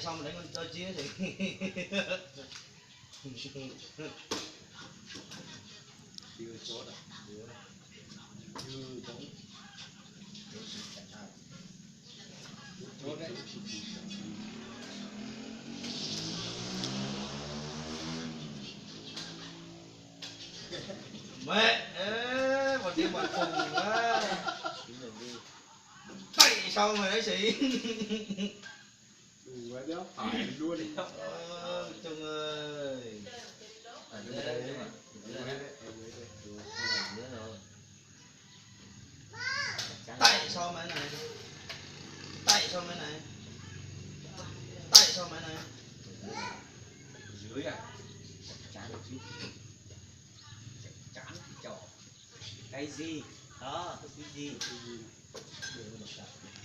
Sau mà đánh con rơi chiến thì. Mẹ, ê, còn đi mọi cùng á. Tại sao mày nói gì? Ui, quá đéo phải luôn. Ơ, Trung ơi. Nhớ rồi. Tại sao mày này? Tại sao mày này? Tại sao mày này? Dưới à? Chắc chắn chứ. Chắc chắn thì cho. Cái gì? Đó, cái gì? Đường nó sạch.